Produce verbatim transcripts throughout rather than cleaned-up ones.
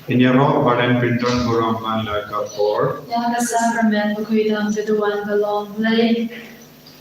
Ïaroh bad pyndon burom man la ka por. Ïa ka sakramen bakhuid tam ka duwan ka long Blei.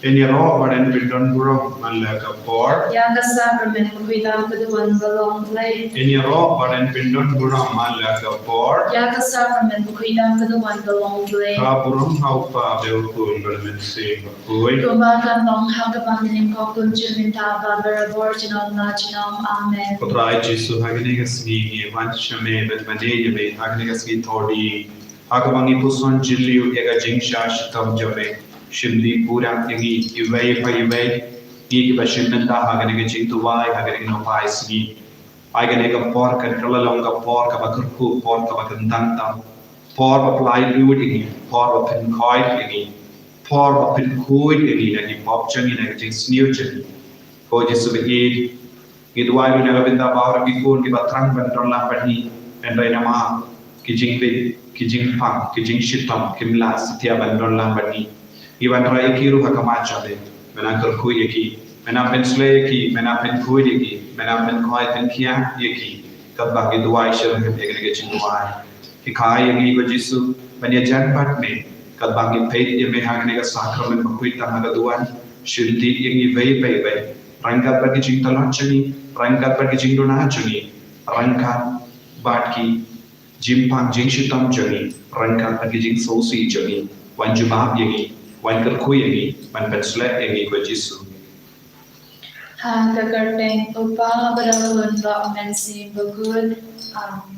Ïaroh bad pyndon burom man la ka por. Ïa ka sakramen bakhuid tam ka duwan ka long Blei. Ïaroh bad pyndon burom man la ka por. Ïa ka sakramen bakhuid tam ka duwan ka long Blei. Ka burom ha u Kpa bad u Khun bad u Mynsiem Bakhuid. Kumba kan long ha kaba nyngkong, kum shynna, mynta bad barabor, junom la junom. Amen. Ko Trai Jisu, ha kane ka sngi ngi wan sha me ban mane ïa me ha kane ka sngi Thohdieng, ha kaba ngi puson jylliew ïa ka jingshah shitom jong me. Shim pura ïa ngi iwei pa iwei, ngi kiba shim bynta ha kane ka jingduwai ha kane ka nohpai sngi. Ai kane ka por kan kylla long ka por kaba kyrkhu, por kaba kyntang tam, por ba pynlait lut ïa ngi, por ba pynkhuid ïa ngi, por ba pynkhuid ïa ngi na ki pop jong ngi, na ki jingsniew jong ngi. Ko Jisu ba ïeit, ngi duwai ruh na ka bynta baroh ki khun kiba thrang ban don lang bad ngi, hynrei namar ki jingpang, ki jingpang, ki jingshitom, kim lah satia ban don lang bad ngi. Ngi wanrah ïa ki ruh ha khmat jong me. Me nang kyrkhu ïa ki, me nang pynshlei ïa ki, me nang pynkhuid ïa ki, me nang pynkhuid pynkhiah ïa ki. Katba ngi duwai, shah ïa kane ka jingduwai. Hikai ïa ngi ko Jisu ban ïajan bad me, katba ngi peit ïa me ha kane ka sakramen bakhuid tam ha ka duwan. Shim ïa ngi iwei pa iwei, ryngkat bad ki jingtlot jong ngi, ryngkat bad ki jingduna jong ngi, ryngkat bad ki jingpang jingshitom jong ngi, ryngkat bad ki jingsngewsih jong ngi. Wan jubab ïa ngi, wan kyrkhu ïa ngi, wan pynshlei ïa ngi ko Jisu. Ha ka kyrteng u Kpa bad u Khun bad u Mynsiem Bakhuid. Amen.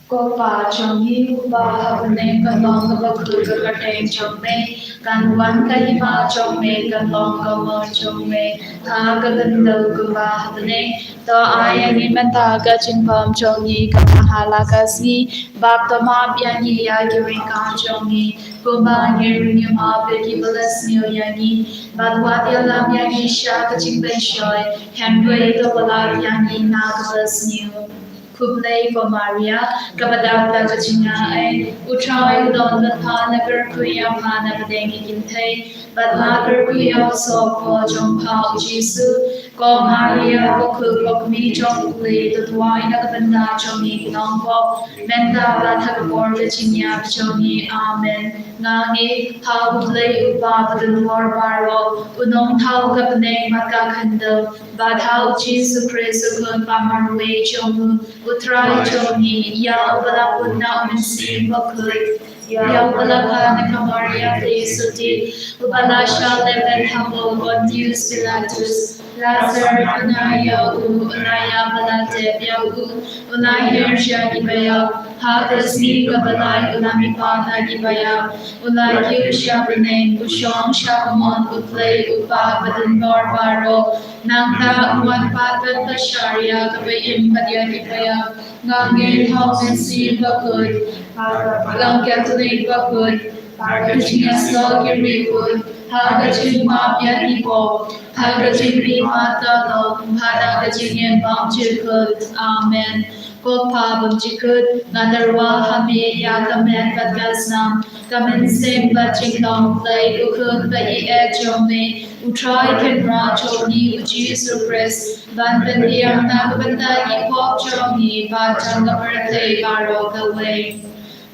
Ko Pa jong ngi uba ha bneng, kan long kaba khuid ka kyrteng jong me, kan wan ka hima jong me, kan long ka mon jong me ha ka khyndew kumba ha bneng. To ai ïa ngi mynta ka jingbam jong ngi kaba ha la ka sngi, bad to map ïa ngi ïa ki ryngkat jong ngi, kumba ngi ruh ngi map ïa kiba la sniew ïa ngi, bad wat ïalam ïa ngi sha ka jingpynshoi, hynrei to wallam ïa ngi na kaba sniew. Khublei ko Maria, kaba dap da ka jingaiei, u Trai u don bad pha, nga kyrkhu ïa pha na pdeng ki kynthei, bad nga kyrkhu ïa u soh jong pha u Jisu. Ko Maria, ko kmie jong u Blei, to duwai na ka bynta jong ngi ki nongpop, mynta bad ha ka por ka jingïap jong ngi. Amen. Nga ngeit ha u Blei u Kpa badonbor baroh, u nongthaw ka bneng bad ka khyndew, bad ha u Jisu Khrist u Khun ba marwei jong u, u Trai jong ngi, ïa uba la pun na u Mynsiem Bakhuid, ïa uba la kha na ka Maria Theisotti, uba la shah lehbeiñ ha u Pontius Pilatus, la syrkhap ïa u, u la ïap bad la tep ïa u, u la hiar sha kiba ïap, ha ka sngi kaba lai u la mihpat na kiba ïap, u la kiew sha bneng, u shong sha ka mon u Blei u Kpa badonbor baroh. Nangta un wan pat ban pynshai ïa kaba im bad ïa kiba ïap. Nga ngeit ha u Mynsiem Bakhuid, ha ka Balang Katholik bakhuid, ha ka jingïasoh ki riewkhuid, ha ka jingmap ïa ki pop, ha ka jingmihpat ka lok, bad ha ka jingim bymjukut. Amen. Ko Pa bymjukut, nga tyrwa ha me ïa ka met bad ka snam, ka mynsiem bad jinglong Blei u Khun ba ïeit jong me, u Trai Kynrad jong ngi u Jisu Khrist, ban pynbiang na ka bynta ki pop jong ngi bad jong ka pyrthei baroh kawei.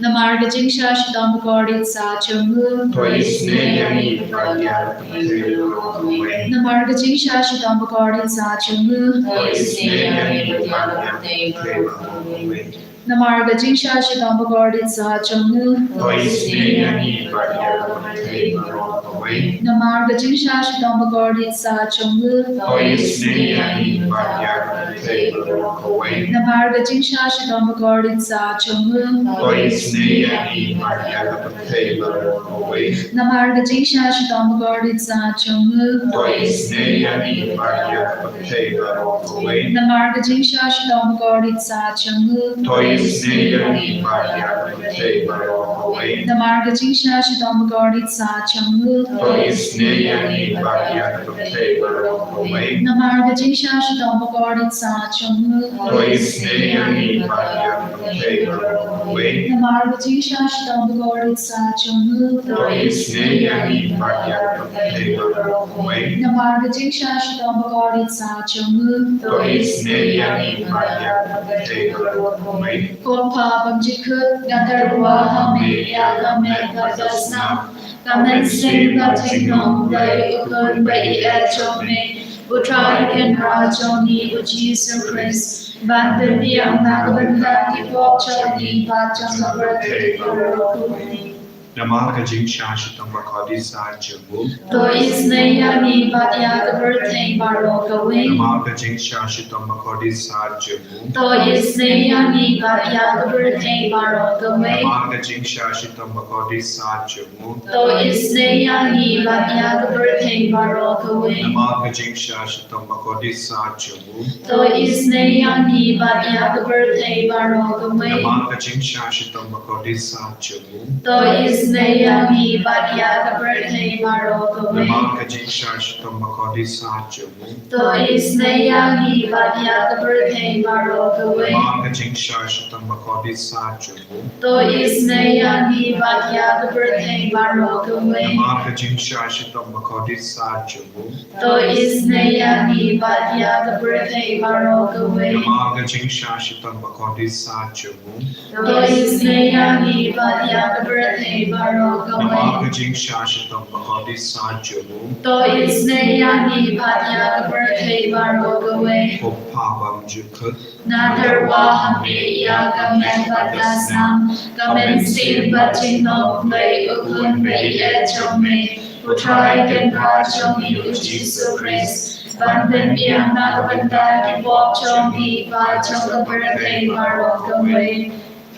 Namar ka jingshah shitom bakordit satia jong u, to isynei ïa ngi bad ïa ka pyrthei baroh kawei. Namar ka jingshah shitom bakordit satia jong u, to isynei ïa ngi bad ïa ka pyrthei baroh kawei. Namar ka jingshah shitom bakordit satia jong u, to isynei ïa ngi bad ïa ka pyrthei baroh kawei. Namar ka jingshah shitom bakordit satia jong u, to isynei ïa ngi bad ïa ka pyrthei baroh kawei. Namar ka jingshah shitom bakordit satia jong u, to isynei ïa ngi bad ïa ka pyrthei baroh kawei. Namar ka jingshah shitom bakordit satia jong u, to isynei ïa ngi bad ïa ka pyrthei baroh kawei. Namar ka jingshah shitom bakordit satia jong u, to isynei ïa ngi bad ïa ka pyrthei pyrthei baroh kawei. Namar ka jingshah shitom bakordit sah jong u, to isynei ïa ngi bad ïa ka pyrthei baroh kawei. Namar ka jingshah shitom bakordit sah jong u, to isynei ïa ngi bad ïa ka pyrthei baroh kawei. Namar ka jingshah shitom bakordit sah jong u, to isynei ïa ngi bad ïa ka pyrthei baroh kawei. Namar ka jingshah shitom bakordit sah jong u, to isynei ïa ngi bad ïa ka pyrthei baroh kawei. Ko Pa bymjukut, nga tyrwa ha me ïa ka met bad ka snam, ka mynsiem bad jinglong Blei u Khun ba ïeit jong me, U Trai Kynrad jong ngi U Jisu Khrist, ban pynbiang na ka bynta ki pop jong ngi bad jong ka pyrthei baroh kawei. Namar ka jingshah shitom bakordit sah jong u, to isynei ïa ngi bad ïa ka pyrthei baroh kawei. Namar ka jingshah shitom bakordit sah jong u, to isynei ïa ngi bad ïa ka pyrthei baroh kawei. Namar ka jingshah shitom bakordit sah jong u, to isynei ïa ngi bad ïa ka pyrthei baroh kawei. Namar ka jingshah shitom bakordit sah jong u, to isynei ïa ngi bad ïa ka pyrthei baroh kawei. Namar ka jingshah shitom bakordit sah jong u, to isynei ïa ngi bad ïa ka pyrthei baroh kawei. Namar ka jingshah shitom bakordit sah jong u, to isynei ïa ngi bad ïa ka pyrthei baroh kawei. Namar ka jingshah shitom bakordit sah jong u, to isynei ïa ngi bad ïa ka pyrthei baroh kawei. Namar ka jingshah shitom bakordit sah jong u, to isynei ïa ngi bad ïa ka pyrthei baroh kawei. Namar ka jingshah shitom bakordit sah jong u, to isynei ïa ngi bad ïa ka pyrthei baroh kawei. Namar ka jingshah shitom bakordit sah jong u, to isynei ïa ngi bad ïa ka pyrthei baroh kawei. Ko Pa bymjukut, nga tyrwa ha me ïa ka met bad ka snam, ka mynsiem bad jinglong Blei u Khun ba ïeit jong me, U Trai Kynrad jong ngi U Jisu Khrist, ban pynbiang na ka bynta ki pop jong ngi bad jong ka pyrthei baroh kawei.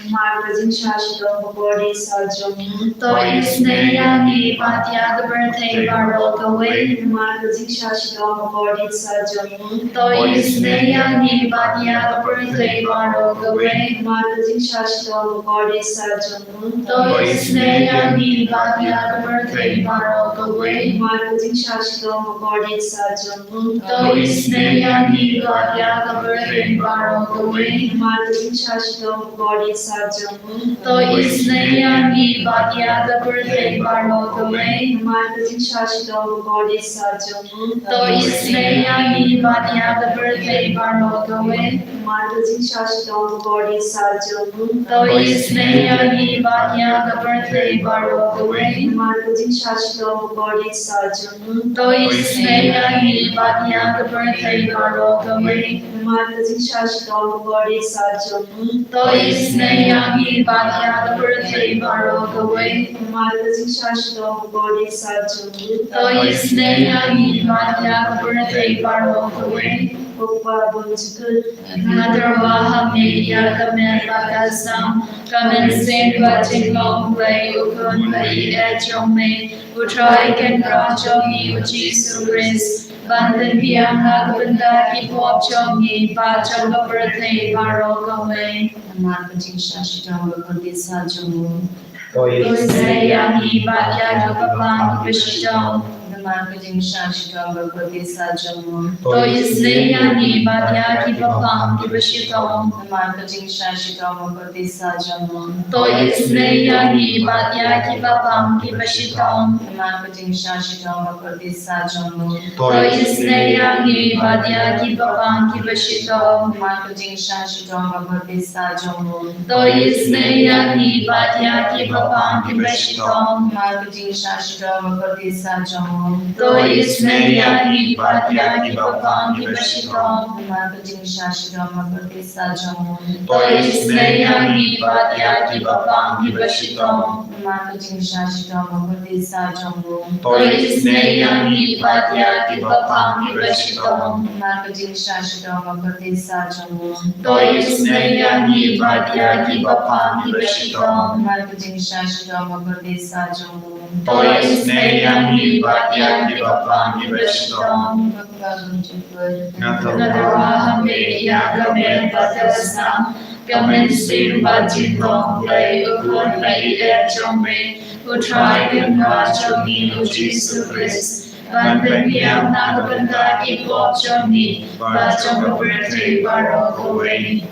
Namar ka jingshah shitom bakordit sah jong u, to isynei ïa ngi bad ïa ka pyrthei baroh kawei. Namar ka jingshah shitom bakordit sah jong u, to isynei ïa ngi bad ïa ka pyrthei baroh kawei. Namar ka jingshah shitom bakordit sah jong u, to isynei ïa ngi bad ïa ka pyrthei baroh kawei. Namar ka jingshah shitom bakordit sah jong u, to isynei ïa ngi bad ïa ka pyrthei baroh kawei. Namar ka jingshah shitom bakordit sah jong u, to isynei ïa ngi bad ïa ka pyrthei baroh kawei. Namar ka jingshah shitom bakordit sah jong u, to isynei ïa ngi bad ïa ka pyrthei baroh kawei. Namar ka jingshah shitom bakordit sah jong u, to isynei ïa ngi bad ïa ka pyrthei baroh kawei. Namar ka jingshah shitom bakordit sah jong u, to isynei ïa ngi bad ïa ka pyrthei baroh kawei. Namar ka jingshah shitom bakordit sah jong u, to isynei ïa ngi bad ïa ka pyrthei baroh kawei. Namar ka jingshah shitom bakordit sah jong u, to isynei ïa ngi bad ïa ka pyrthei baroh kawei. Ko Pa bymjukut, nga tyrwa ha me ïa ka met bad ka snam, ka mynsiem bad jinglong Blei u Khun ba ïeit jong me, U Trai Kynrad jong ngi U Jisu Khrist, ban pynbiang na ka bynta ki pop jong ngi bad jong ka pyrthei baroh kawei. Namar ka jingshah shitom bakordit sah jong u, to isynei ïa ngi bad ïa ki bapang kiba shitom. Namar ka jingshah shitom bakordit sah jong u, to isynei ïa ngi bad ïa ki bapang kiba shitom. Namar ka jingshah shitom bakordit sah jong u, to isynei ïa ngi bad ïa ki bapang kiba shitom. Namar ka jingshah shitom bakordit sah jong u, to isynei ïa ngi bad ïa ki bapang kiba shitom. Namar ka jingshah shitom bakordit sah jong u, to isynei ïa ngi bad ïa ki bapang kiba shitom. Namar ka jingshah shitom bakordit sah jong u, to isynei ïa ngi bad ïa ki bapang kiba shitom. Namar ka jingshah shitom bakordit sah jong u, to isynei ïa ngi bad ïa ki bapang kiba shitom. Namar ka jingshah shitom bakordit sah jong u, to isynei ïa ngi bad ïa ki bapang kiba shitom. Namar ka jingshah shitom bakordit sah jong u, to isynei ïa ngi bad ïa ki bapang kiba shitom. Namar ka jingshah shitom bakordit sah jong u, to isynei ïa ngi bad ïa ki bapang kiba shitom. Ko Pa bymjukut, nga tyrwa ha me ïa ka met bad ka snam, Ka mynsiem bad jinglong Blei, U Khun bad Ïeit jong me, U Trai Kynrad jong ngi U Jisu Khrist, ban pynïap na ka bynta ki pop jong ngi bad jong ka pyrthei baroh kawei.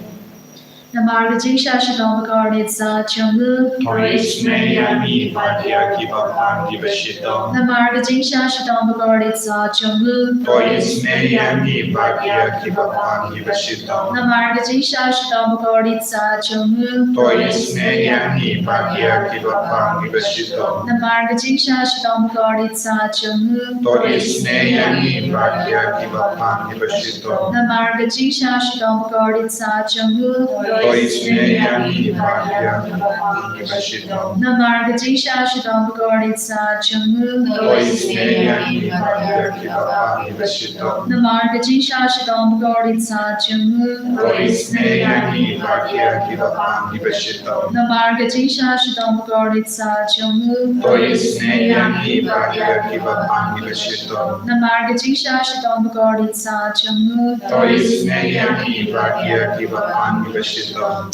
Namar ka jingshah shitom bakordit sah jong u, to isynei ïa ngi bad ïa kiba pang kiba shitom. Namar ka jingshah shitom bakordit sah jong u, to isynei ïa ngi bad ïa kiba pang kiba shitom. Namar ka jingshah shitom bakordit sah jong u, to isynei ïa ngi bad ïa kiba pang kiba shitom. Namar ka jingshah shitom bakordit sah jong u, to isynei ïa ngi bad ïa kiba pang kiba shitom. Namar ka jingshah shitom bakordit sah jong u, to isynei ïa ngi bad ïa kiba pang kiba shitom. Namar ka jingshah shitom bakordit sah jong u, to isynei ïa ngi bad ïa kiba pang kiba shitom. Namar ka jingshah shitom bakordit sah jong u, to isynei ïa ngi bad ïa kiba pang kiba shitom. Namar ka jingshah shitom bakordit sah jong u, to isynei ïa ngi bad ïa kiba pang kiba shitom. Namar ka jingshah shitom bakordit sah jong u, to isynei ïa ngi bad ïa kiba pang kiba shitom.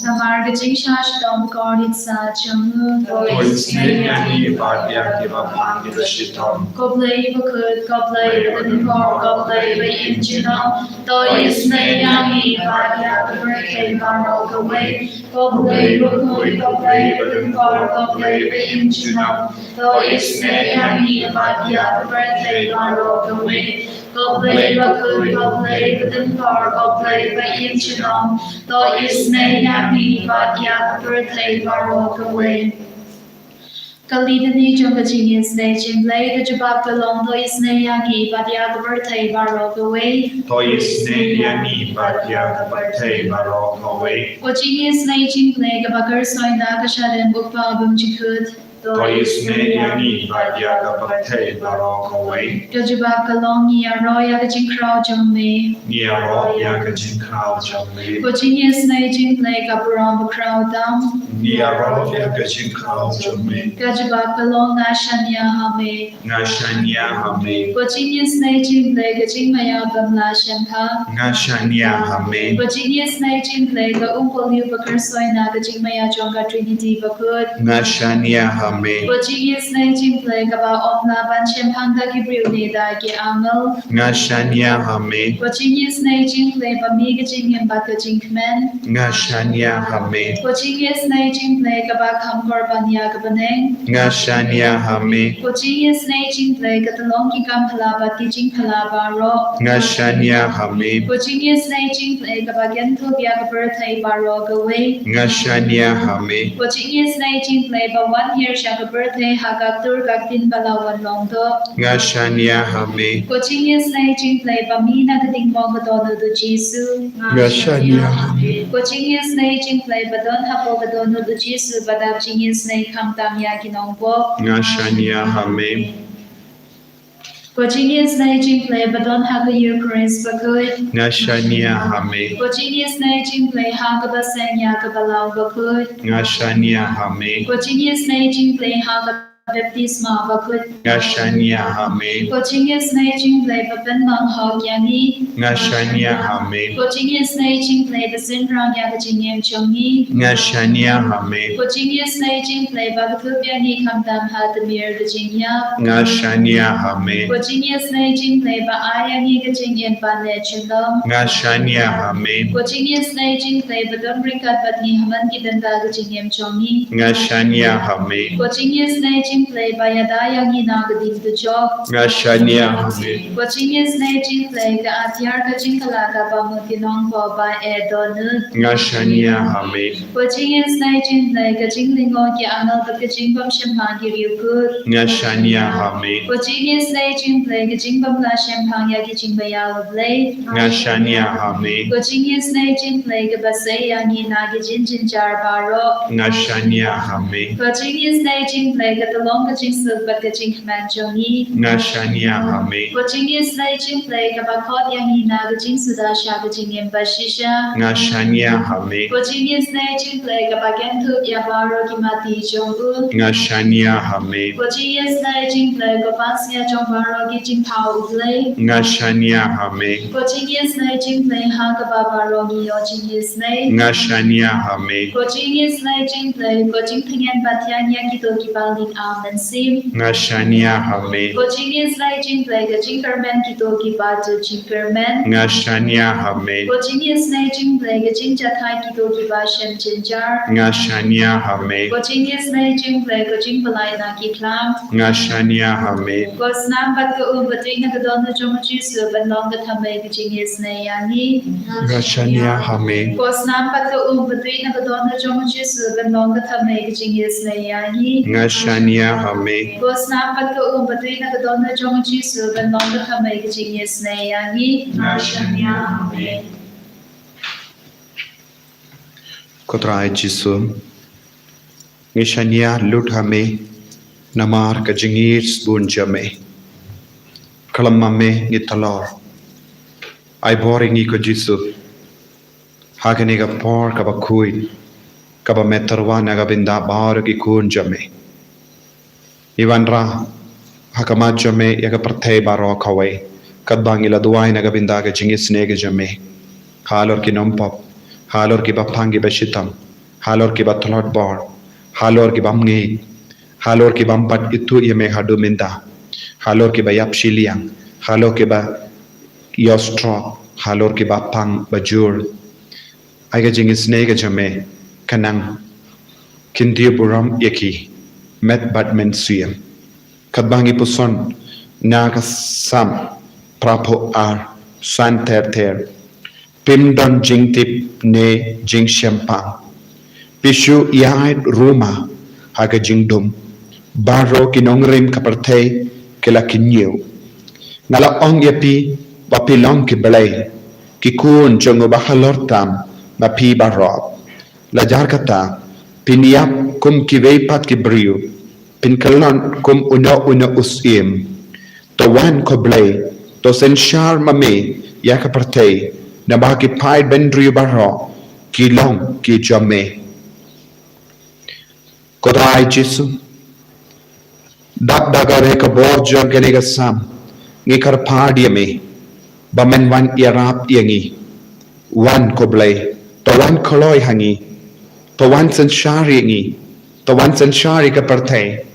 Namar ka jingshah shitom bakordit sah jong u, to isynei ïa ngi bad ïa kiba pang kiba shitom. Ko Blei bakhuid, ko Blei badonbor, ko Blei ba im junom, to isynei ïa ngi bad ïa ka pyrthei baroh kawei. Ko Blei bakhuid, ko Blei badonbor, ko Blei ba im junom, to isynei ïa ngi bad ïa ka pyrthei baroh kawei. Ko Blei bakhuid, ko Blei badonbor, ko Blei ba im junom, to isynei ïa ngi bad ïa ka pyrthei baroh kawei. Ka litany jong ka jingisynei jong Blei, ka jubab ka long, to isynei ïa ngi bad ïa ka pyrthei baroh kawei. To isynei ïa ngi bad ïa ka pyrthei baroh kawei. Ko jingisynei jong Blei kaba kyrsoi na ka shadem U Kpa bymjukut, to isynei ïa ngi bad ïa ka pyrthei baroh kawei. Ka jubab ka long, ngi ïaroh ïa ka jingkhraw jong me. Ngi ïaroh ïa ka jingkhraw jong me. Ko jingisynei jong Blei ka burom bakhraw tam. Ngi ïaroh ïa ka jingkhraw jong me. Ka jubab ka long, nga shaniah ha me. Nga shaniah ha me. Ko jingisynei jong Blei ka jingmaïa bym lah shemphang. Nga shaniah ha me. Ko jingisynei jong Blei ka um kohliew ba kyrsoi na ka jingmaïa jong ka Trinity bakhuid. Nga shaniah ha me. Ko jingisynei jong Blei kaba ym lah ban shemphang da ki briew ne da ki angel. Nga shaniah ha me. Ko jingisynei jong Blei ba mih ka jingim bad ka jingkmen. Nga shaniah ha me. Ko jingisynei jong Blei kaba kham kor ban ïa ka bneng. Nga shaniah ha me. Ko jingisynei jong Blei ka tyllong ki kam phylla bad ki jingphylla baroh. Nga shaniah ha me. Ko jingisynei jong Blei kaba kynthup ïa ka pyrthei baroh kawei. Nga shaniah ha me. Ko jingisynei jong Blei ba wan hiar sha ka pyrthei ha ka ktur ka ktien ba la wan long doh. Nga shaniah ha me. Ko jingisynei jong Blei ba mih na ka ding mong ka don u Jisu. Nga shaniah ha me. Ko jingisynei jong Blei ba don hapoh ka don u Jisu ba dap jingisynei khamtam ïa ki nongpop. Nga shaniah ha me. Ko jingisynei jong Blei ba don ha ka Eukharist bakhuid. Nga shaniah ha me. Ko jingisynei jong Blei ha kaba seng ïa ka balang bakhuid. Nga shaniah ha me. Ko jingisynei jong Blei ha ka baptisma bakhuid. Nga shaniah ha me. Ko jingisynei jong Blei ba pynmong hok ïa ngi. Nga shaniah ha me. Ko jingisynei jong Blei ba synran ïa ka jingim jong ngi. Nga shaniah ha me. Ko jingisynei jong Blei ba kynthup ïa ngi khamtam ha tmier ka jingïap. Nga shaniah ha me. Ko jingisynei jong Blei ba ai ïa ngi ka jingim ban leh junom. Nga shaniah ha me. Ko jingisynei jong Blei ba don ryngkat bad ngi ha man ki bynta ka jingim jong ngi. Nga shaniah ha me. Ko jingisynei jong Blei ba ïada ïa ngi na ka ding dujok. Nga shaniah ha me. Ko jingisynei jong Blei ka atiar ka jingkylla kaba mut ki nongpop ba eh dohnud. Nga shaniah ha me. Ko jingisynei jong Blei ka jinglyngngoh ki angel bad ka jingbym shemphang ki riewkhuid. Nga shaniah ha me. Ko jingisynei jong Blei ka jingbym lah shemphang ïa ki jingmaïa u Blei. Nga shaniah ha me. Ko jingisynei jong Blei kaba sei ïa ngi na ki jingjynjar baroh. Nga shaniah ha me. Ko jingisynei jong Blei ka long ka jingsuk bad ka jingkmen jong ngi. Nga shaniah ha me. Ko jingisynei jong U Blei kaba khot ïa ngi na ka jingsuda sha ka jingim bashisha. Nga shaniah ha me. Ko jingisynei jong U Blei kaba kynthup ïa baroh ki mati jong u. Nga shaniah ha me. Ko jingisynei jong U Blei ko pansngiat jong baroh ki jingthaw U Blei. Nga shaniah ha me. Ko jingisynei jong U Blei ha kaba baroh ngi ïoh jingisynei. Nga shaniah ha me. Ko jingisynei jong U Blei ko jingtngen ba thiang ïa kito kiba ling amen sim. Nga shaniah ha me. Ko jingisynei jong U Blei ka jingkyrmen kito kiba ju jingkyrmen. Nga shaniah ha me. Ko jingisynei jong U Blei ka jingjahthait kito kiba shem jynjar. Nga shaniah ha me. Ko jingisynei jong U Blei ko jingpyllait na ki klam. Nga shaniah ha me. Ko snam bad ka um ba tuid na ka dohnud jong u Jisu ban long ka thymmei ka jingisynei ïa ngi. Nga shaniah ha me. Ko snam bad ka um ba tuid na ka dohnud jong u Jisu ban long ka thymmei ka jingisynei ïa ngi. Nga shaniah ha me. Ko snam bad ka um ba tuid na ka dohnud jong u Jisu ban long ka thymmei ka jingisynei ïa ngi. Nga shaniah ha me. Ko Trai Jisu, ngi shaniah lut ha me namar ka jingïeit sbun jong me. Khlem ma me ngi talor. Ai bor ïa ngi ko Jisu ha kane ka por kaba khuid, kaba me tyrwa na ka bynta baroh ki khun jong me. Ngi wanrah ha khmat jong me ïa ka pyrthei baroh kawei, katba ngi la duwai na ka bynta ka jingisynei ka jong me halor ki nongpop, halor kiba pang kiba shitom, halor kiba tlot bor, halor ki bym ngeit, halor ki bym pat ithuh ïa me haduh mynta, halor kiba ïap shiliang, halor kiba ïoh stroke, halor kiba pang bajur. Ai ka jingisynei ka jong me kan nang kyntiew burom ïa ki met bad mynsiem. Katba ngi puson na ka Salm phraphew ar, san ter ter: Phim don jingtip ne jingshemphang. Phi shu ïaid ruma ha ka jingdum. Baroh ki nongrim ka pyrthei ki la kynñiew. Nga la ong ïa phi ba phi long ki blei, ki khun jong uba halor tam ma phi baroh. La jar kata, phin ïap kum kiwei pat ki briew, phin kyllon kum uno uno u syiem. To wan ko Blei, to synshar ma me ïa ka pyrthei, naba ki paidbynriew baroh ki long ki jong me. Ko Trai Jisu, dap da ka re ka bor jong kane ka Salm, ngi kyrpad ïa me ba men wan ïarap ïa ngi. Wan ko Blei, to wan kloi ha ngi, to wan synshar ïa ngi, to wan synshar ïa ka pyrthei,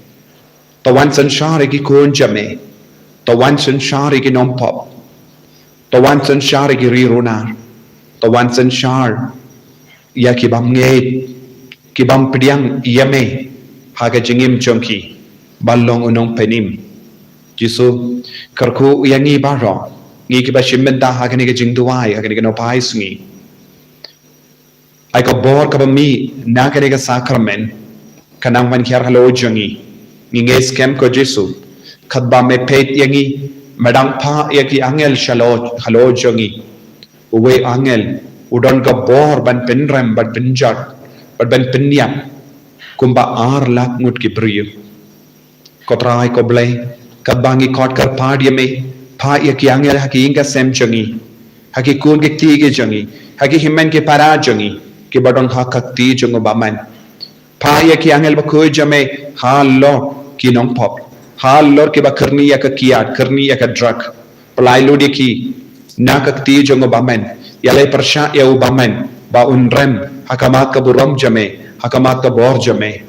to wan synshar ïa ki khun jong me, to wan synshar ïa ki nongpop, to wan synshar ïa ki ri runar, to wan synshar ïa ki bym ngeit, ki bym pdiang ïa me ha ka jingim jong ki, ban long u nongpynim. Jisu, kyrkhu ïa ngi baroh, ngi kiba shim bynta ha kane ka jingduwai ha kane ka nongphai sngi. Ai ka bor kaba mih na kane ka sakramen kan nang wan hiar halor jong ngi. Ngi ngeit skhem ko Jisu, katba me peit ïa ngi, me dang phah ïa ki angel sha halor, halor jong ngi. Uwei u angel u don ka bor ban pynrem, ban pynjot bad ban pynïap kumba ar lak ngut ki briew. Ko Trai ko Blei, katba ngi khot kyrpad ïa me, phah ïa ki angel ha ki ïing ka sem jong ngi, ha ki khun ki kti ki jong ngi, ha ki hynmen ki para jong ngi kiba don ha ka kti jong u bymman. Phah ïa ki angel bakhuid jong me halor ki nongpop, halor kiba kyrni ïa ka kiad, kyrni ïa ka drug. Pynlait lut ïa ki na ka kti jong u bymman. Ïaleh pyrshah ïa u bymman ba un rem ha khmat ka burom jong me, ha khmat ka bor jong me.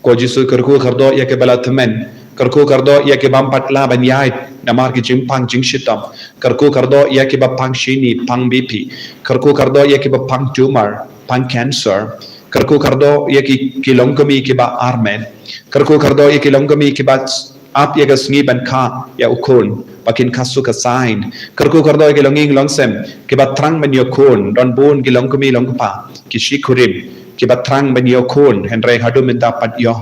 Ko Jisu, kyrkhu kyrdoh ïa kiba la tymmen, kyrkhu kyrdoh ïa ki bym pat lah ban ïaid namar ki jingpang jingshitom, kyrkhu kyrdoh ïa kiba pang shini, pang B P, kyrkhu kyrdoh ïa kiba pang tumor, pang cancer, kyrkhu kyrdoh ïa ki, ki longkmie kiba armet, kyrkhu kyrdoh ïa ki longkmie kiba ap ïa ka sngi ban kha ïa u khun ba kin kha suk kha saiñ. Kyrkhu kyrdoh ïa ki longïing longsem kiba thrang ban ïoh khun, don bun ki longkmie longkpa, ki shi kurim kiba thrang ban ïoh khun hynrei haduh mynta pat ïoh.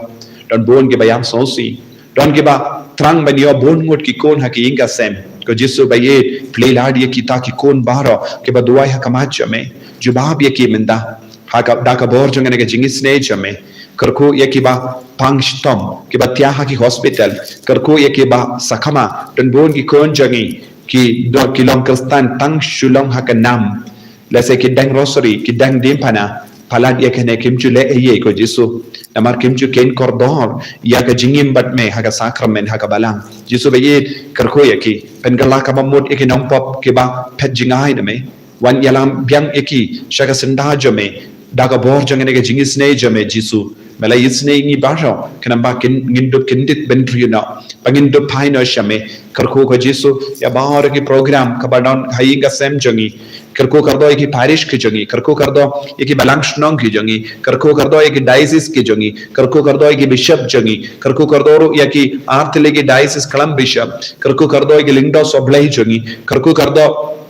Don bun kiba ïam sngewsih, don kiba thrang ban ïoh bun ngut ki khun ha ki ïing ka sem. Ko Jisu ba ïeit, plie lad ïa kita ki khun baroh kiba duwai ha khmat jong me. Jubab ïa ki mynta ha ka, da ka bor jong kane ka jingisynei jong me. Kyrkhu ïa kiba pang shitom, kiba thiah ha ki hospital. Kyrkhu ïa kiba sakhama, don bun ki khun jong ngi, ki don ki long Khristan tang shu long ha ka nam. Lehse ki deng rosary, ki deng diengphna, palat ïa kane kim ju leh ei ei ko Jisu. Namar kim ju kheiñ kordor ïa ka jingim bad me ha ka sakramen ha ka balang. Jisu ba ïeit, kyrkhu ïa ki, pynkylla kaba mut ïa ki nongpop kiba phet jngai na me. Wan ïalam biang ïa ki sha ka syndah jong me da ka bor jong kane ka jingisynei jong me Jisu. Me la isynei ngi baroh, khnang ba kin, ngin dup kyndit bynriew noh, ba ngin dup phai noh sha me. Kyrkhu ko Jisu ïa baroh ki program kaba don ha ïing ka sem jong ngi. Kyrkhu kyrdoh ïa ki parish ki jong ngi, kyrkhu kyrdoh ïa ki balang shnong ki jong ngi, kyrkhu kyrdoh ïa ki diocese ki jong ngi, kyrkhu kyrdoh ïa ki bishop jong ngi, kyrkhu kyrdoh ruh ïa ki artylli ki diocese klam bishop, kyrkhu kyrdoh ïa ki lyngdoh sohblei jong ngi, kyrkhu kyrdoh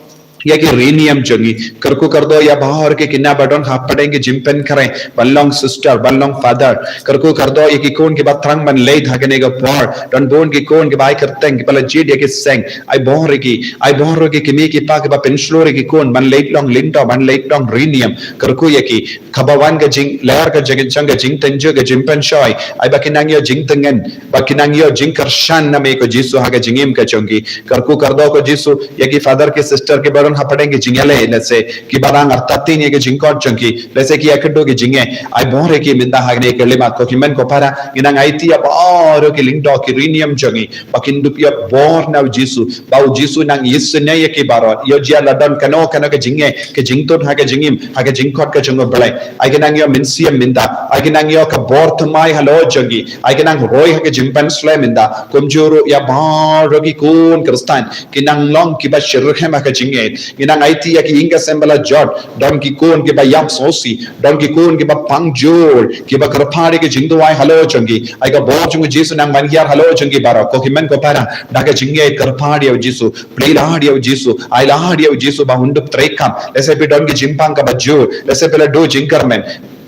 ïa ki riniam jong ngi, kyrkhu kyrdoh ïa baroh ki khynnah ba don hapdeng ki jingpynkhreh ban long sister, ban long father. Kyrkhu kyrdoh ïa ki khun kiba thrang ban leit ha kane ka por, don bun ki khun kiba ai kyrteng, kiba la jied ïa ki seng. Ai bor ïa ki, ai bor ïa ki kmie ki kpa kiba pynshlur ïa ki khun ban leit long lyngdoh, ban leit long riniam. Kyrkhu ïa ki, kaba wan ka jingler ka jingkynshew, ka jingtynjuh, ka jingpynshoi. Ai ba kin nang ïoh jingtyngen, ba kin nang ïoh jingkyrshan na me ko Jisu ha ka jingim ka jong ki. Kyrkhu kyrdoh ko Jisu ïa ki father ki sister kiba don hapdeng ki jingïaleh, lehse kiba dang artatien ïa ki jingkhot jong ki, lehse ki ïakynduh ki jingeh. Ai bor ïa ki mynta ha kane ka lima, ko hynmen ko para, ngi nang aiti ïa baroh ki lyngdoh ki riniam jong ngi, ba kin dup ïoh bor na u Jisu, ba u Jisu nang isynei ïa ki baroh. Ïoh jia la don kano kano ka jingeh, ka jingtut ha ka jingim, ha ka jingkhot ka jong U Blei. Ai kin nang ïoh mynsiem mynta, ai kin nang ïoh ka bor thymmai halor jong ki, ai kin nang roi ha ka jingpynshlur mynta. Kumjuh ruh ïa baroh ki khun Khristan kin nang long kiba shitrhem ha ka jingngeit. Ngi nang aiti ïa ki ïing ka sem ba la jot, don ki khun kiba ïap sngewsih, don ki khun kiba pang jur, kiba kyrpad ïa ka jingduwai halor jong ki. Ai ka bor jong u Jisu nang ban hiar halor jong ki baroh, ko hynmen ko para, da ka jingngeit kyrpad ïa u Jisu, plie lad ïa u Jisu, ai lad ïa u Jisu ba un dup treikam. Lehse phi don ki jingpang kaba jur, lehse phi la duh jingkyrmen.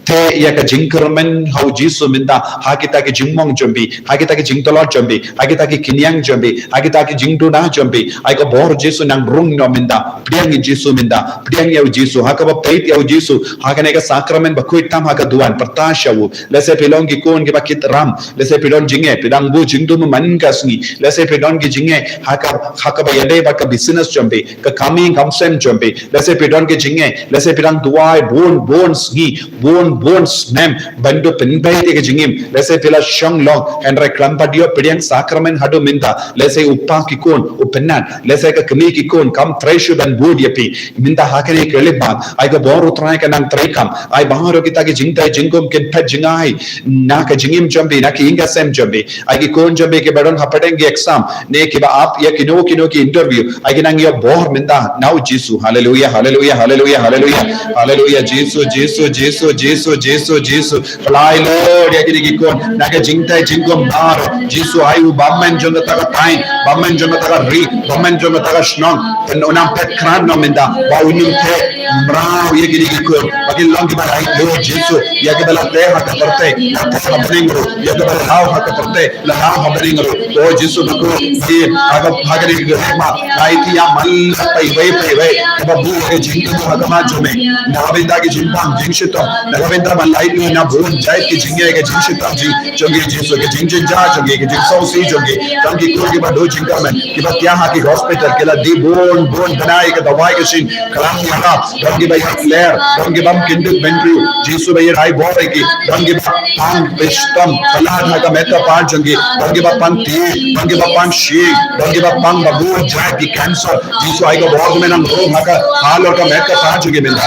Theh ïa ka jingkyrmen ha u Jisu mynta ha kita ki jingmong jong phi, ha kita ki jingtlot jong phi, ha kita ki khñiang jong phi, ha kita ki jingduna jong phi. Ai ka bor Jisu nang rung noh mynta. Pdiang ïa u Jisu mynta, pdiang ïa u Jisu, ha kaba peit ïa u Jisu ha kane ka sakramen bakhuid tam ha ka duwan, pyrta sha u. Lehse phi long ki khun kiba kit ram, lehse phi don jingeh, phi dang buh jingdum man ka sngi, lehse phi don ki jingeh ha ka, ha kaba ïadei bad ka business jong phi, ka kam ïing kam sem jong phi, lehse phi don ki jingeh, lehse phi dang duwai bun bun sngi, bun bun snem ban dup pynbeit ïa ka jingim, lehse phi la shong long, hynrei khlem pat ïoh pdiang sakramen haduh mynta. Lehse u kpa ki khun u pynnat, lehse ka kmie ki khun kam trei shuh ban bud ïa phi. Mynta ha kane ka lima, ai ka bor U Trai ka nang treikam. Ai baroh kita ki jingtei jingkhum kin phet jngai na ka jingim jong phi, na ki ïing ka sem jong phi. Ai ki khun jong phi kiba don hapdeng ki exam ne kiba ap ïa kino kino ki interview, ai kin nang ïoh bor mynta na u Jisu. Haleluia, haleluia, haleluia, haleluia. Haleluia, Jisu, Jisu, Jisu, Jisu, Jisu, Jisu. Pynlait Lord ïa kine ki khun na ka jingtei jingkhum baroh. Jisu, ai u bymman jong kata ka thaiñ, bymman jong kata ka ri, bymman jong kata ka shnong, pynunam phet krat noh mynta ba un ym theh mraw ïa kine ki khun ba kin long kiba lait Lord Jisu, ïa kiba la teh ha ka pyrthei, la teh ha bneng ruh, ïa kiba la law ha ka pyrthei, la law ha bneng ruh. O Jisu, ba ko ïa ha ka, ha kane ka lima, ngi aiti ïa man la paiwei paiwei kiba buh ïa ka jingthmu ha khmat jong me na ka bynta ki jingpang jingshitom, na ka bynta ban lait na bun jait ki jingeh, ka jingshitom jong ki, Jisu, ka jingjynjar jong ki, ka jingsngewsih jong ki. Don ki khun kiba duh jingkyrmen, kiba thiah ha ki hospital, ki la die bun bun bnai ka dawai ka shin klam ïa ka. Don kiba ïap ler, don kiba ym kyndit bynriew, Jisu ba ïa rai bor ïa ki. Don kiba pang shitom palat ha ka met ka phad jong ki, don kiba pang ti, don kiba pang shi, don kiba pang ba bun jait ki cancer. Jisu, ai ka bor jong me nang rung ha ka halor ka met ka phad jong ki mynta.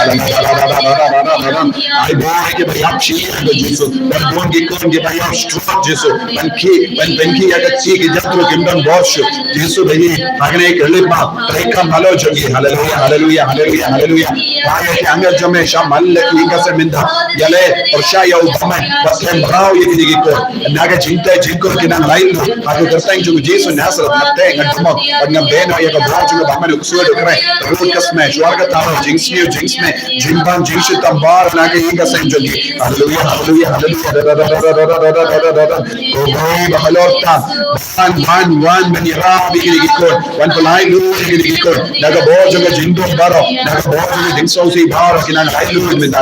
Ai bor ïa kiba ïap shi, Jisu, don bun ki khun kiba ïap stroke, Jisu, ban ki, ban, ban ki ïa ka ti ki jat ruh kim don bor shuh. Jisu ba ïa ha kane ka lima, treikam halor jong ki. Haleluia, haleluia, haleluia, haleluia. Ba ïa ki angel jong me sha man la ki ïing ka sem mynta. Ïaleh pyrshah ïa u bymman ba teh mraw ïa kine ki khun. Na ka jingtei jingkhum ki nang lait noh ha ka kyrteng jong u Jisu Nasareth. Nga teh, nga dum, bad nga beh noh ïa ka bor jong u bymman, u ksuid u khreh, rud ka sma, shuwa ka thaw, jingsniew jingsma, jingbam jingshitom, Baroh na ka ïing ka sem jong ki. Haleluya, haleluya, haleluya. Ko Blei ba halor tam. Wan, wan, wan, ban ïarap ïa kine ki khun. Wan pynlait lut ïa kine ki khun. Na ka bor jong ka jingdum baroh. Na ka bor jong ka jingsngewsih baroh. Ki nang lait lut mynta.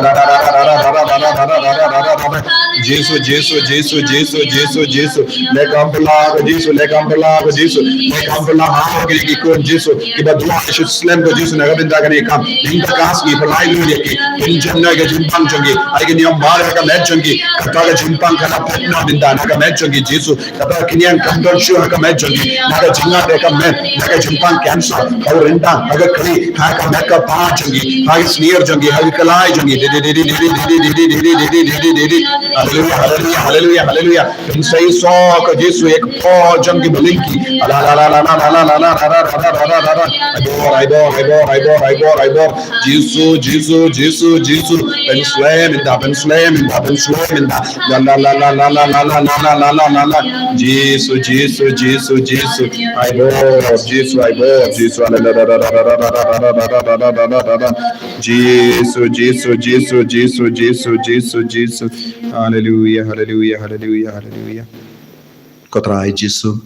Jisu, Jisu, Jisu, Jisu, Jisu, Jisu, Jisu. Leh kam pynlah ko Jisu, leh kam pynlah ko Jisu. Leh kam pynlah ha kine ki khun Jisu. Kiba duwai shu slem ko Jisu na ka bynta kane ka kam. Ning ka kas ngi pynlait lut ïa ki. Pynjem na ka jingpang jong ki. Ai ka niam baroh ha ka met jong ki. Kata ka jingpang ka la phet na bynta na ka met jong ki Jisu. Kata ka niam kam don shuh ha ka met jong ki. Na ka jingngap ïa ka met. Na ka jingpang cancer. Ha u ryndang. Ha ka kli. Ha ka met ka pa jong ki. Ha ka snier jong ki. Ha ka kylai jong ki. Haleluya, haleluya, haleluya, haleluya. Pynseisoh ko Jisu ïa ka por jong ki ba lyngkhi. Ala, ala, ala. Ai bor, ai bor, ai bor, ai bor, ai bor, ai bor. Jisu, Jisu, Jisu, Jisu. Pynslem mynta, pynslem mynta, pynslem mynta. La, la, la. Jisu, Jisu, Jisu, Jisu. Ai bor, Jisu, ai bor, Jisu. Ala, la, la. Jisu, Jisu, Jisu, Jisu, Jisu, Jisu, Jisu. Haleluya, haleluya, haleluya, haleluya. Ko Trai Jisu,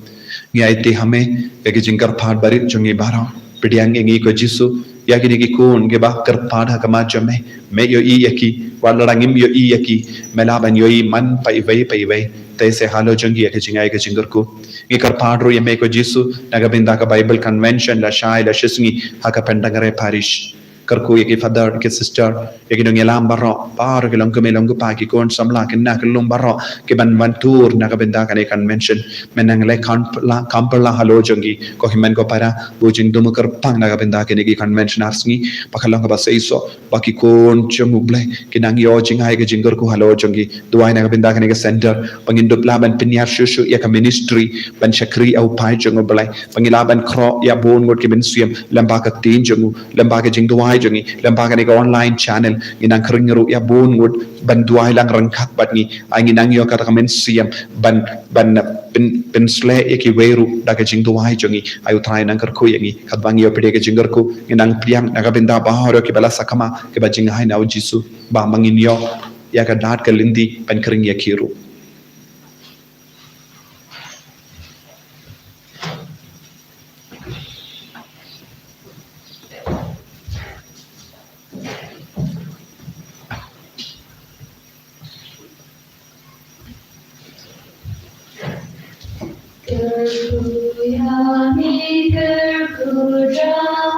ngi aiti ha me ïa ki jingkyrpad barit jong ngi baroh. Pdiang ïa ngi ko Jisu, ïa kine ki khun kiba kyrpad ha khmat jong me. Me ïohi ïa ki, wat la ngim ïohi ïa ki. Me lah ban ïohi man pa iwei pa iwei. Te se halor jong ki ïa ki jingai ki jingkyrkhu. Ngi kyrpad ruh ïa me ko Jisu, na ka bynta ka Bible Convention la shai la shisngi ha ka Pyndengrei Parish. Kyrkhu ïa ki father, ki sister, ïa ki nongïalam baroh, baroh ki long kmie long kpa, ki khun samla, ki khynnah ki lum baroh, ki ban wan tur na ka bynta kane convention. Me nang leh kam pynlah, kam pynlah halor jong ki, ko hynmen ko para, u jingdum u kyrpang na ka bynta kane ki convention ar sngi, ba ka long kaba seisoh, ba ki khun jong U Blei, ki nang ïoh jingai ka jingkyrkhu halor jong ki, duwai na ka bynta kane ka center, ba ngin dup lah ban pynïar shuh shuh ïa ka ministry, ban shakri ïa u paid jong U Blei, ba ngin lah ban khroh ïa bun ngut ki mynsiem, lyngba ka ktien jong u, lyngba ka jingduwai jong ngi, lyngba kane ka online channel, ngi nang khring ruh ïa bun ngut, ban duwai lang ryngkat bad ngi, ai ngi nang ïoh kata ka mynsiem, ban, ban pyn, pynsleh ïa kiwei ruh, da ka jingduwai jong ngi, ai U Trai nang kyrkhu ïa ngi, katba ngi ïoh pdiang ka jingkyrkhu, ngi nang pdiang, na ka bynta baroh kiba la sakma, kiba jingai na U Jisu, ba ma ngin ïoh, ïa ka dak ka lynti, ban khring ïa ki ruh. Kyrkhu ïa ngi, kyrkhu trai.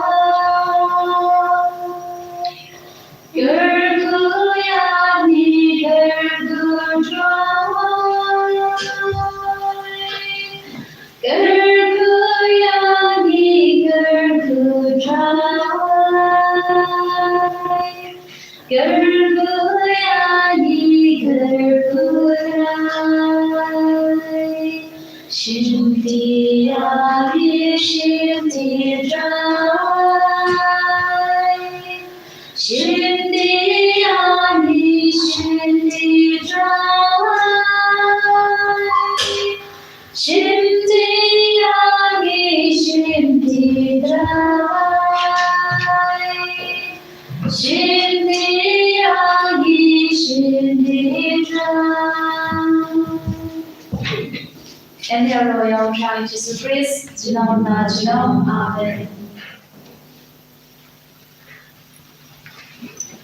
Kyrkhu ïa ngi, kyrkhu trai. Kyrkhu ïa ngi, kyrkhu trai. Kyrkhu ïa ngi, kyrkhu trai. Shim ti ïa ngi, shim ti trai. Shim ti ïa ngi, shim ti trai. Shim ti ïa ngi, shim ti trai. Shim ti ïa ngi, shim ti trai. Ïa ngi ruh ïa U Trai Jisu Khrist, junom na junom. Amen.